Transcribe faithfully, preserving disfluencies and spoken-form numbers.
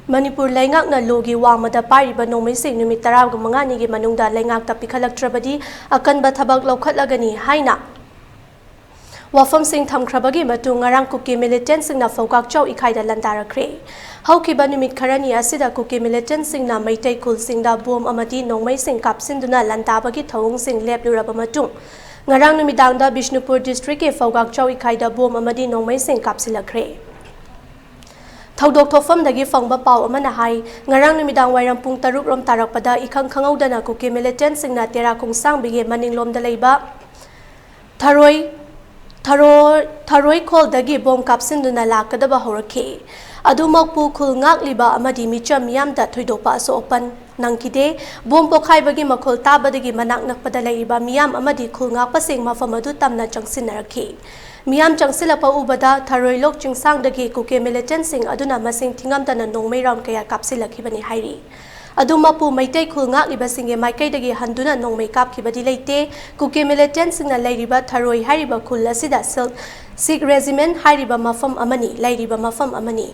ꯃꯅꯤꯄꯨꯔ ꯂꯩꯉꯥꯛꯅ ꯂꯣꯒꯤ ꯋꯥꯡꯃꯗ ꯄꯥꯏꯔꯤꯕ ꯅꯣꯡꯃꯩꯁꯤꯡ ꯅꯨꯃꯤꯠ ꯇꯔꯥꯃꯉꯥꯅꯤꯒꯤ ꯃꯅꯨꯡꯗ ꯂꯩꯉꯥꯛꯇ ꯄꯤꯈꯠꯂꯛꯇ꯭ꯔꯕꯗꯤ ꯑꯀꯟꯕ ꯊꯕꯛ ꯂꯧꯈꯠꯂꯒꯅꯤ ꯍꯥꯏꯅ ꯋꯥꯐꯝꯁꯤꯡ ꯊꯝꯈ꯭ꯔꯕꯒꯤ ꯃꯇꯨꯡ ꯉꯔꯥꯡ ꯀꯨꯀꯤ ꯃꯤꯂꯤꯇꯦꯟꯁꯤꯡꯅ ꯐꯧꯒꯥꯛꯆꯥꯎ ꯏꯀꯥꯏꯗ ꯂꯥꯟꯗꯥꯔꯛꯈ꯭ꯔꯦ꯫ ꯍꯧꯈꯤꯕ ꯅꯨꯃꯤꯠ ꯈꯔꯅꯤ ꯑꯁꯤꯗ ꯀꯨꯀꯤ ꯃꯤꯂꯤꯇꯦꯟꯁꯤꯡꯅ ꯃꯩꯇꯩ ꯈꯨꯜꯁꯤꯡꯗ ꯕꯣꯝ ꯑꯃꯗꯤ ꯅꯣꯡꯃꯩꯁꯤꯡ ꯀꯥꯞꯁꯤꯟꯗꯨꯅ ꯂꯥꯟꯗꯥꯕꯒꯤ ꯊꯧꯑꯣꯡꯁꯤꯡ ꯂꯦꯞꯂꯨꯔꯕ ꯃꯇꯨꯡ ꯉꯔꯥꯡ ꯅꯨꯃꯤꯗꯥꯡꯗ ꯕꯤꯁꯅꯨꯄꯨꯔ ꯗꯤꯁꯇ꯭ꯔꯤꯛꯀꯤ ꯐꯧꯒꯥꯛꯆꯥꯎ ꯏꯀꯥꯏꯗ ꯕꯣꯝ ꯑꯃꯗꯤ ꯅꯣꯡꯃꯩꯁꯤꯡ ꯀꯥꯞꯁꯤꯜꯂꯛꯈ꯭ꯔꯦ꯫ ꯊꯧꯗꯣꯛ ꯊꯣꯛꯐꯝꯗꯒꯤ ꯐꯪꯕ ꯄꯥꯎ ꯑꯃꯅ ꯍꯥꯏ, ꯉꯔꯥꯡ ꯅꯨꯃꯤꯗꯥꯡ ꯋꯥꯏꯔꯝ ꯄꯨꯡ ꯇꯔꯨꯛ ꯔꯣꯝ ꯇꯥꯔꯛꯄꯗ ꯏꯈꯪ ꯈꯪꯍꯧꯗꯅ ꯀꯨꯀꯤ ꯃꯤꯂꯤꯇꯦꯟꯁꯤꯡꯅ ꯇꯦꯔꯥ ꯈꯣꯡꯁꯥꯡꯕꯤꯒꯤ ꯃꯅꯤꯡꯂꯣꯝꯗ ꯂꯩꯕ ꯊꯔꯣꯏ, ꯊꯔꯣ-, ꯊꯔꯣꯏ ꯈꯣꯜꯗꯒꯤ ꯕꯣꯝ ꯀꯥꯞꯁꯤꯟꯗꯨꯅ ꯂꯥꯛꯀꯗꯕ ꯍꯧꯔꯛꯈꯤ꯫ ꯑꯗꯨꯃꯛꯄꯨ ꯈꯨꯜ ꯉꯥꯛꯂꯤꯕ ꯑꯃꯗꯤ ꯃꯤꯆꯝ ꯃꯤꯌꯥꯝꯗ ꯊꯣꯏꯗꯣꯛꯄ ꯑꯁꯣꯛ ꯑꯄꯟ ꯅꯪꯈꯤꯗꯦ꯫ ꯕꯣꯝ ꯄꯣꯈꯥꯏꯕꯒꯤ ꯃꯈꯣꯜ ꯇꯥꯕꯗꯒꯤ ꯃꯅꯥꯛ ꯅꯛꯄꯗ ꯂꯩꯔꯤꯕ ꯃꯤꯌꯥꯝ ꯑꯃꯗꯤ ꯈꯨꯜ ꯉꯥꯛꯄꯁꯤꯡ ꯃꯐꯝ ꯑꯗꯨ ꯇꯝꯅ ꯆꯪꯁꯤꯟꯅꯔꯛꯈꯤ꯫ ꯃꯤꯌꯥꯝ ꯆꯪꯁꯤꯜꯂꯛꯄ ꯎꯕꯗ ꯊꯔꯣꯏ ꯂꯣꯛ ꯆꯤꯡꯁꯥꯡꯗꯒꯤ ꯀꯨꯀꯤ ꯃꯤꯂꯤꯇꯦꯟꯁꯤꯡ ꯑꯗꯨꯅ ꯃꯁꯤꯡ ꯊꯤꯉꯝꯗꯅ ꯅꯣꯡꯃꯩ ꯔꯥꯎꯟ ꯀꯌꯥ ꯀꯥꯞꯁꯤꯜꯂꯛꯈꯤꯕꯅꯤ ꯍꯥꯏꯔꯤ꯫ ꯑꯗꯨꯃꯛꯄꯨ ꯃꯩꯇꯩ ꯈꯨꯜ ꯉꯥꯛꯂꯤꯕꯁꯤꯡꯒꯤ ꯃꯥꯏꯀꯩꯗꯒꯤ ꯍꯟꯗꯨꯅ ꯅꯣꯡꯃꯩ ꯀꯥꯞꯈꯤꯕꯗꯤ ꯂꯩꯇꯦ꯫ ꯀꯨꯀꯤ ꯃꯤꯂꯤꯇꯦꯟꯁꯤꯡꯅ ꯂꯩꯔꯤꯕ ꯊꯔꯣꯏ ꯍꯥꯏꯔꯤꯕ ꯈꯨꯜ ꯑꯁꯤꯗ ꯁꯤꯜ-, ꯁꯤꯈ ꯔꯦꯖꯤꯃꯦꯟ ꯍꯥꯏꯔꯤꯕ ꯃꯐꯝ ꯑꯃꯅꯤ, ꯂꯩꯔꯤꯕ ꯃꯐꯝ ꯑꯃꯅꯤ꯫